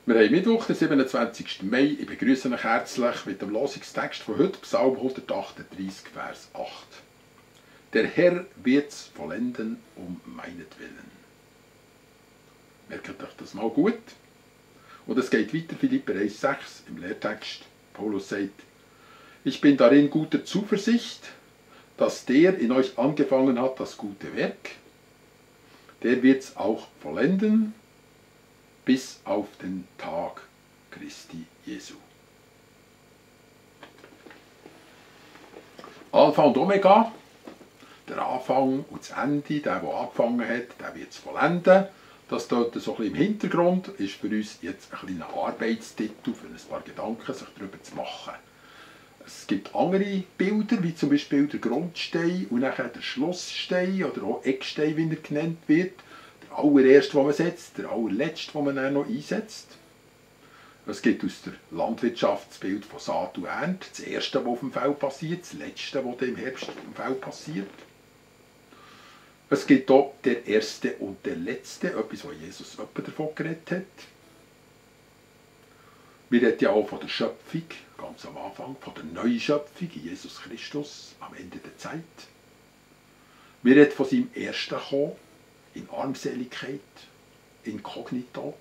Wir haben Mittwoch, den 27. Mai. Ich begrüße euch herzlich mit dem Losungstext von heute, Psalm 138, Vers 8. Der Herr wird's vollenden um meinetwillen. Merkt euch das mal gut. Und es geht weiter, Philipper 1,6 im Lehrtext. Paulus sagt, ich bin darin guter Zuversicht, dass der in euch angefangen hat, das gute Werk, der wird's auch vollenden, bis auf den Tag Christi Jesu. Alpha und Omega, der Anfang und das Ende, der angefangen hat, der wird es vollenden. Das dort so ein bisschen im Hintergrund ist für uns jetzt ein kleiner Arbeitstitel, für ein paar Gedanken sich darüber zu machen. Es gibt andere Bilder, wie zum Beispiel der Grundstein und nachher der Schlussstein oder auch Eckstein, wie er genannt wird. Der allererste, den man setzt, der allerletzte, den man dann noch einsetzt. Es gibt aus der Landwirtschaft das Bild von Saat und Ernte. Das erste, was auf dem Feld passiert, das letzte, was im Herbst auf dem Feld passiert. Es gibt auch der erste und der letzte, etwas, was Jesus davon geredet hat. Wir reden ja auch von der Schöpfung, ganz am Anfang, von der neuen Schöpfung in Jesus Christus, am Ende der Zeit. Wir reden von seinem ersten Kommen, in Armseligkeit, inkognito,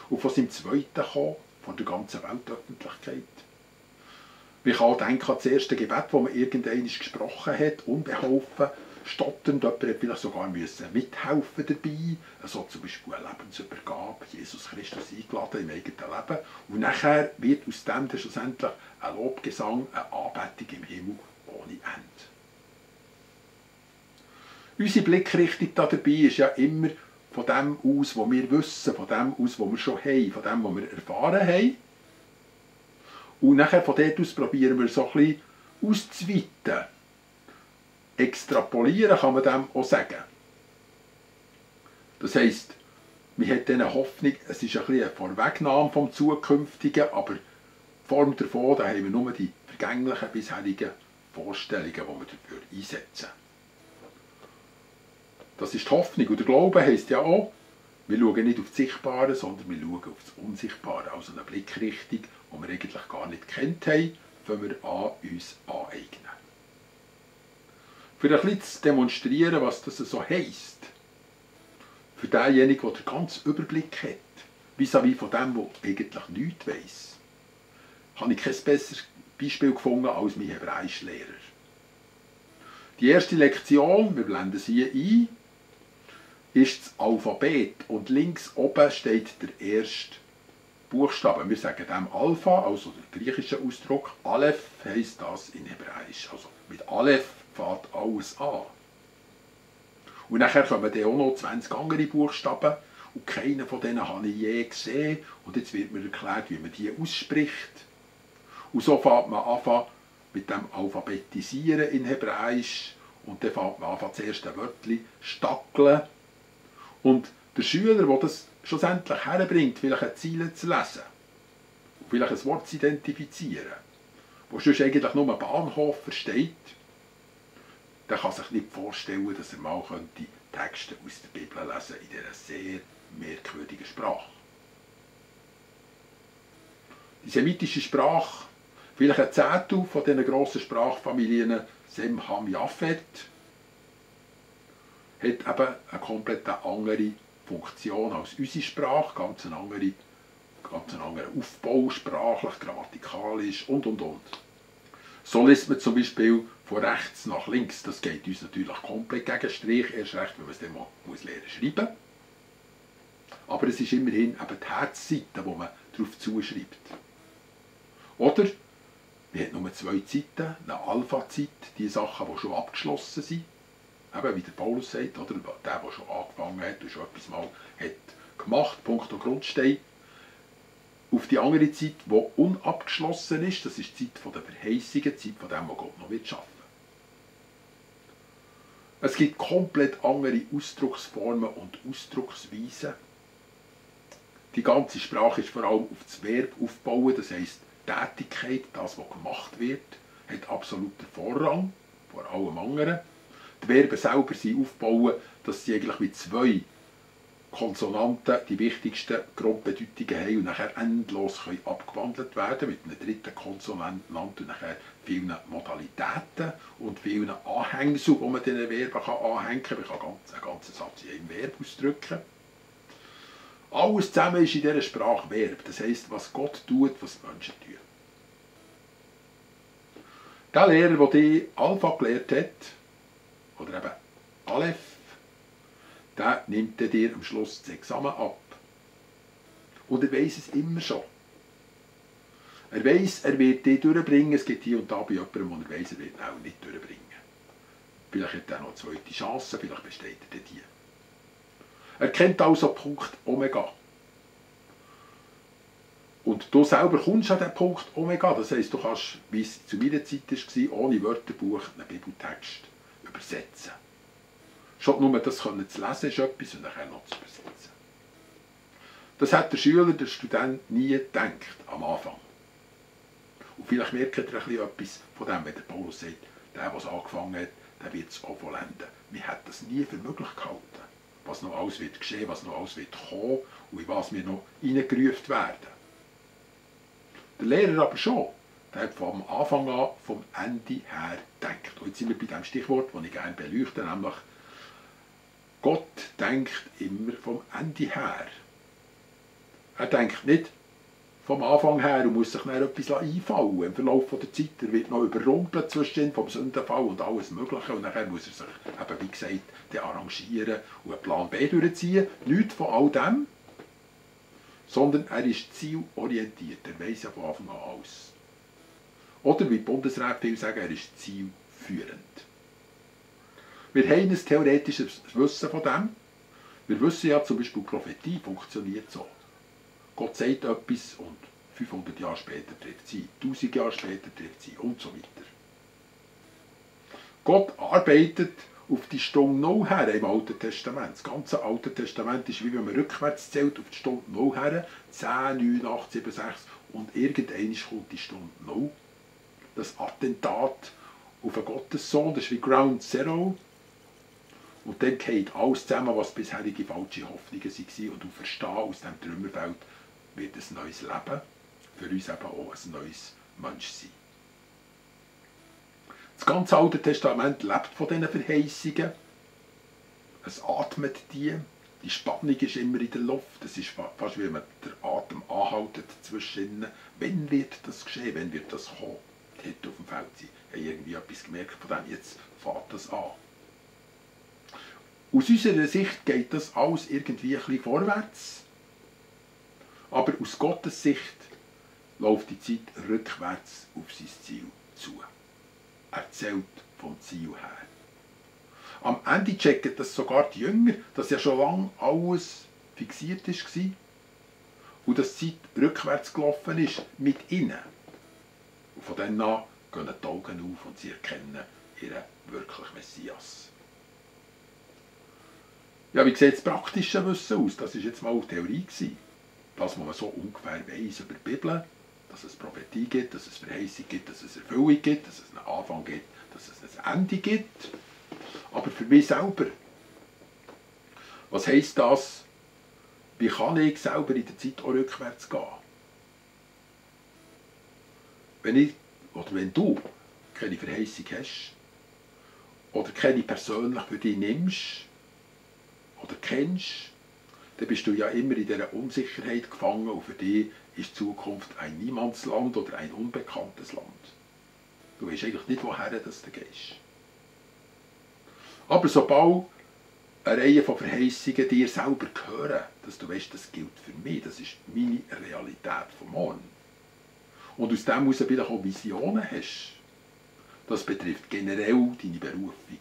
und von seinem zweiten Kommen, von der ganzen Weltöffentlichkeit. Wir können auch denken an das erste Gebet, das man irgendwann gesprochen hat, unbeholfen, stotternd, jemand hat vielleicht sogar mithelfen dabei, also zum Beispiel eine Lebensübergabe, Jesus Christus eingeladen im eigenen Leben. Und nachher wird aus dem dann schlussendlich ein Lobgesang, eine Anbetung im Himmel ohne Ende. Unsere Blickrichtung dabei ist ja immer von dem aus, was wir wissen, von dem aus, was wir schon haben, von dem, was wir erfahren haben. Und nachher von dort aus probieren wir so ein bisschen auszuweiten. Extrapolieren kann man dem auch sagen. Das heisst, man hat dann eine Hoffnung, es ist ein bisschen eine Vorwegnahme vom Zukünftigen, aber die Form davon, da haben wir nur die vergänglichen bisherigen Vorstellungen, die wir dafür einsetzen. Das ist die Hoffnung. Und der Glaube heisst ja auch, wir schauen nicht auf das Sichtbare, sondern wir schauen auf das Unsichtbare. Also eine Blickrichtung, die wir eigentlich gar nicht kennt haben, wenn wir uns aneignen. Für ein bisschen zu demonstrieren, was das so heisst, für denjenigen, der den ganzen Überblick hat, vis-à-vis von dem, der eigentlich nichts weiss, habe ich kein besseres Beispiel gefunden als mein Hebräischlehrer. Die erste Lektion, wir blenden sie hier ein, ist das Alphabet und links oben steht der erste Buchstabe. Wir sagen dem Alpha, also der griechische Ausdruck. Aleph heisst das in Hebräisch. Also mit Aleph fängt alles an. Und nachher kommen dann auch noch 20 andere Buchstaben und keinen von denen habe ich je gesehen. Und jetzt wird mir erklärt, wie man die ausspricht. Und so fängt man an mit dem Alphabetisieren in Hebräisch und dann fängt man an, das erste Wörtchen stackeln. Und der Schüler, der das schlussendlich herbringt, vielleicht eine Zeile zu lesen und vielleicht ein Wort zu identifizieren, das sonst eigentlich nur einen Bahnhof versteht, der kann sich nicht vorstellen, dass er mal Texte aus der Bibel lesen in dieser sehr merkwürdigen Sprache. Die semitische Sprache, vielleicht ein Zehntel von diesen grossen Sprachfamilien, Sem, Ham, Japhet, hat eben eine komplett andere Funktion als unsere Sprache, ganz einen anderen Aufbau, sprachlich, grammatikalisch und. So liest man zum Beispiel von rechts nach links. Das geht uns natürlich komplett gegen Strich, erst recht, wenn man es dann mal lernen schreiben. Aber es ist immerhin eben die Herzseite, die man darauf zuschreibt. Oder wir haben nur zwei Zeiten, eine Alpha-Zeit, die Sachen, die schon abgeschlossen sind. Eben, wie der Paulus sagt, oder der schon angefangen hat und schon etwas mal hat gemacht, Punkt und Grundstein. Auf die andere Zeit, die unabgeschlossen ist, das ist die Zeit der Verheißungen, die Zeit von dem, was Gott noch schaffen will. Es gibt komplett andere Ausdrucksformen und Ausdrucksweisen. Die ganze Sprache ist vor allem auf das Verb aufgebaut, das heisst, Tätigkeit, das, was gemacht wird, hat absoluten Vorrang vor allem anderen. Die Verben selber sind aufgebaut, dass sie eigentlich mit zwei Konsonanten die wichtigsten Grundbedeutungen haben und nachher endlos können abgewandelt werden mit einem dritten Konsonant und nachher vielen Modalitäten und vielen Anhängseln, die man diesen Verben anhängen kann. Man kann einen ganzen Satz in einem Verb ausdrücken. Alles zusammen ist in dieser Sprache Verb. Das heisst, was Gott tut, was die Menschen tun. Der Lehrer, der die Alpha gelehrt hat, oder eben Aleph, der nimmt dir am Schluss das Examen ab. Und er weiss es immer schon. Er weiss, er wird dich durchbringen. Es gibt hier und da bei jemandem, wo er weiss, er wird ihn auch nicht durchbringen. Vielleicht hat er noch eine zweite Chance, vielleicht besteht er die. Er kennt also Punkt Omega. Und du selber kommst an den Punkt Omega. Das heisst, du kannst, wie es zu meiner Zeit war, ohne Wörterbuch einen Bibeltext übersetzen. Schon nur das zu lesen ist etwas und nachher noch zu übersetzen. Das hat der Schüler, der Student nie gedacht am Anfang. Und vielleicht merkt ihr ein bisschen etwas von dem, wenn der Paulus sagt, der es angefangen hat, der wird es auch vollenden. Wir hätten das nie für möglich gehalten, was noch alles wird geschehen, was noch alles wird kommen und in was wir noch hineingerufen werden. Der Lehrer aber schon, der hat vom Anfang an, vom Ende her gedacht. Und jetzt sind wir bei dem Stichwort, das ich gerne beleuchte, nämlich Gott denkt immer vom Ende her. Er denkt nicht vom Anfang her und muss sich dann etwas einfallen im Verlauf der Zeit. Er wird noch überrumpelt zwischen vom Sündenfall und alles Mögliche. Und nachher muss er sich, eben, wie gesagt, arrangieren und einen Plan B durchziehen. Nichts von all dem, sondern er ist zielorientiert. Er weiss ja von Anfang an alles. Oder wie die Bundesräte viel sagen, er ist zielführend. Wir haben ein theoretisches Wissen von dem. Wir wissen ja zum Beispiel, Prophetie funktioniert so. Gott sagt etwas und 500 Jahre später trifft sie, 1000 Jahre später trifft sie und so weiter. Gott arbeitet auf die Stunde Null her im Alten Testament. Das ganze Alte Testament ist, wie wenn man rückwärts zählt, auf die Stunde Null her. 10, 9, 8, 7, 6 und irgendwann kommt die Stunde Null. Das Attentat auf einen Gottessohn, das ist wie Ground Zero. Und dann geht alles zusammen, was bisherige falsche Hoffnungen waren. Und du verstehst, aus diesem Trümmerfeld wird ein neues Leben, für uns eben auch ein neues Menschsein. Das ganze Alte Testament lebt von diesen Verheißungen. Es atmet die Spannung ist immer in der Luft. Es ist fast wie wenn man den Atem anhaltet zwischen. Wann wird das geschehen? Wann wird das kommen? Die Leute auf dem Feld sind, haben irgendwie etwas gemerkt von dem. Jetzt fängt das an. Aus unserer Sicht geht das alles irgendwie ein bisschen vorwärts. Aber aus Gottes Sicht läuft die Zeit rückwärts auf sein Ziel zu. Er zählt vom Ziel her. Am Ende checken das sogar die Jünger, dass ja schon lange alles fixiert war und dass die Zeit rückwärts gelaufen ist mit ihnen. Und von dann an gehen die Augen auf und sie erkennen ihren wirklichen Messias. Ja, wie sieht das praktische Wissen aus? Das war jetzt mal Theorie. Das, was man so ungefähr weiss über die Bibel, dass es Prophetie gibt, dass es Verheißung gibt, dass es Erfüllung gibt, dass es einen Anfang gibt, dass es ein Ende gibt. Aber für mich selber, was heisst das? Wie kann ich selber in der Zeit auch rückwärts gehen? Wenn du keine Verheißung hast oder keine persönlich für dich nimmst oder kennst, dann bist du ja immer in dieser Unsicherheit gefangen und für dich ist die Zukunft ein Niemandsland oder ein unbekanntes Land. Du weißt eigentlich nicht, woher du gehst. Aber sobald eine Reihe von Verheißungen dir selber gehören, dass du weißt, das gilt für mich, das ist meine Realität von morgen. Und aus dem heraus vielleicht auch Visionen hast. Das betrifft generell deine Berufung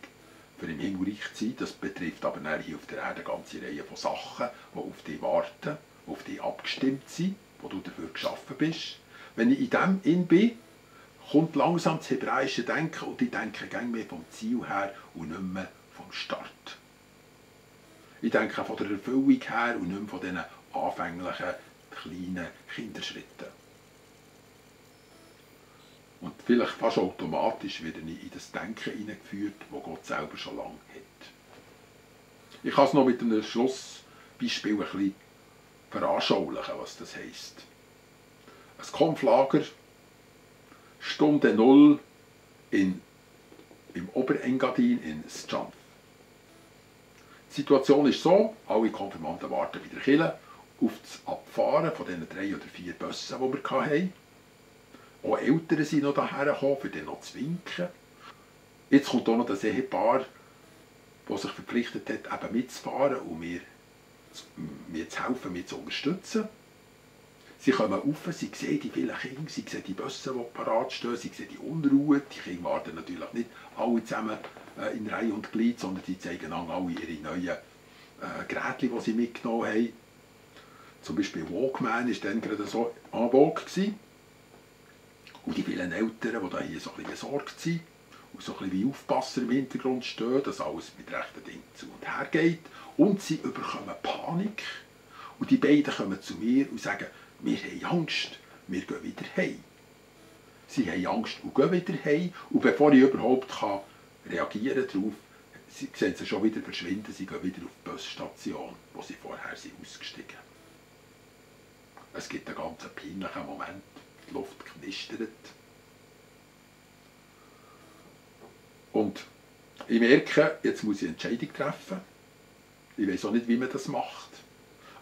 für im Himmelreich zu sein. Das betrifft aber hier auf der Erde eine ganze Reihe von Sachen, die auf dich warten, die auf dich abgestimmt sind, wo du dafür geschaffen bist. Wenn ich in dem bin, kommt langsam das hebräische Denken und ich denke gerne mehr vom Ziel her und nicht mehr vom Start. Ich denke von der Erfüllung her und nicht mehr von diesen anfänglichen, kleinen Kinderschritten. Und vielleicht fast automatisch werde ich in das Denken hineingeführt, das Gott selber schon lange hat. Ich kann es noch mit einem Schluss Beispiel ein bisschen veranschaulichen, was das heisst. Ein Konflager, Stunde 0 im Oberengadin in Schampf. Die Situation ist so, alle Konfirmanden warten bei der Kirche auf das Abfahren von diesen 3 oder 4 Bussen, die wir hatten. Auch Eltern sind noch hierher gekommen, für den noch zu winken. Jetzt kommt auch noch das Ehepaar, das sich verpflichtet hat, eben mitzufahren und mir zu helfen, mir zu unterstützen. Sie kommen rauf, sie sehen die vielen Kinder, sie sehen die Busse, die parat stehen, sie sehen die Unruhe. Die Kinder warten natürlich nicht alle zusammen in Reihe und Glied, sondern sie zeigen alle ihre neuen Geräte, die sie mitgenommen haben. Zum Beispiel Walkman war dann gerade so en vogue. Und die vielen Eltern, die hier so ein bisschen besorgt sind und so ein bisschen wie Aufpasser im Hintergrund stehen, dass alles mit rechten Dingen zu und her geht. Und sie bekommen Panik. Und die beiden kommen zu mir und sagen, wir haben Angst, wir gehen wieder heim. Sie haben Angst und gehen wieder heim. Und bevor ich überhaupt reagieren kann, sehen sie schon wieder verschwinden, sie gehen wieder auf die Busstation, wo sie vorher sind ausgestiegen. Es gibt einen ganz peinlichen Moment, die Luft knistert. Und ich merke, jetzt muss ich eine Entscheidung treffen. Ich weiß auch nicht, wie man das macht.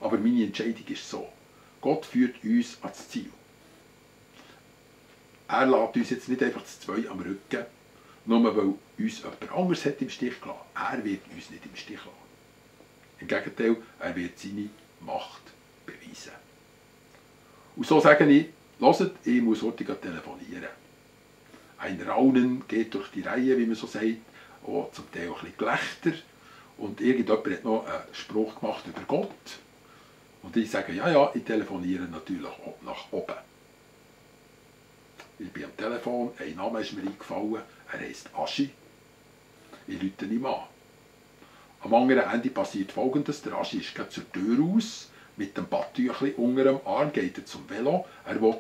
Aber meine Entscheidung ist so. Gott führt uns ans Ziel. Er lässt uns jetzt nicht einfach das Zwei am Rücken, nur weil uns jemand anderes hat im Stich gelassen. Er wird uns nicht im Stich lassen. Im Gegenteil, er wird seine Macht beweisen. Und so sage ich, hört, ich muss heute telefonieren. Ein Raunen geht durch die Reihe, wie man so sagt, auch zum Teil ein bisschen Gelächter. Und irgendjemand hat noch einen Spruch gemacht über Gott. Und ich sage, ja, ich telefoniere natürlich nach oben. Ich bin am Telefon, ein Name ist mir eingefallen, er heisst Aschi. Ich rufe ihn an. Am anderen Ende passiert Folgendes, der Aschi ist gerade zur Tür raus, mit dem Badtüchli unter dem Arm, geht er zum Velo, er will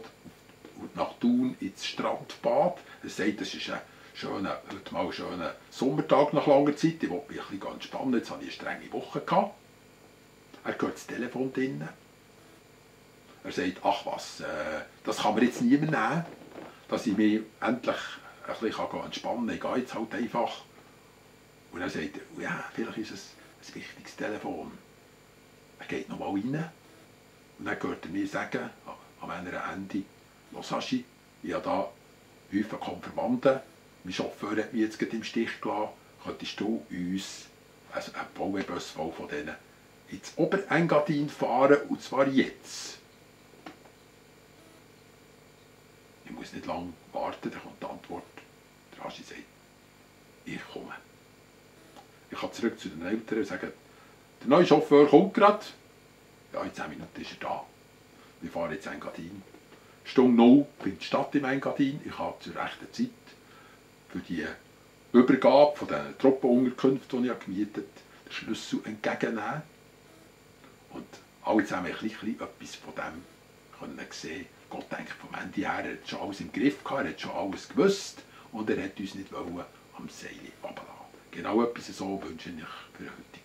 nach Thun ins Strandbad. Er sagt, es ist heute mal ein schöner Sommertag nach langer Zeit, ich will mich ein bisschen entspannen, jetzt hatte ich eine strenge Woche gehabt. Er hört das Telefon drinnen. Er sagt, ach was, das kann mir jetzt niemand nehmen, dass ich mich endlich ein bisschen entspannen kann. Ich gehe jetzt halt einfach. Und er sagt, ja, vielleicht ist es ein wichtiges Telefon. Er geht noch mal rein und dann hört er mir sagen, am anderen Ende, «Los Aschi, ich habe da Häufen Konfirmanden, mein Chauffeur hat mich jetzt im Stich gelassen, könntest du uns einen VW-Bus voll von denen ins Oberengadin fahren, und zwar jetzt.» Ich muss nicht lange warten, dann kommt die Antwort. Der Aschi sagt, ich komme. Ich kann zurück zu den Eltern und sagen, der neue Chauffeur kommt gerade. Ja, in 10 Minuten ist er da. Wir fahren jetzt Engadin. Stunde 0 findet statt im Engadin. Ich habe zur rechten Zeit für die Übergabe von diesen Truppenunterkünften, die ich gemietet habe, den Schlüssel entgegennehmen. Und alle zusammen ein bisschen etwas von dem können sehen. Gott denkt vom Ende her, er hat schon alles im Griff gehabt, er hat schon alles gewusst und er hat uns nicht am Seil runterlassen. Genau etwas so wünsche ich für heute.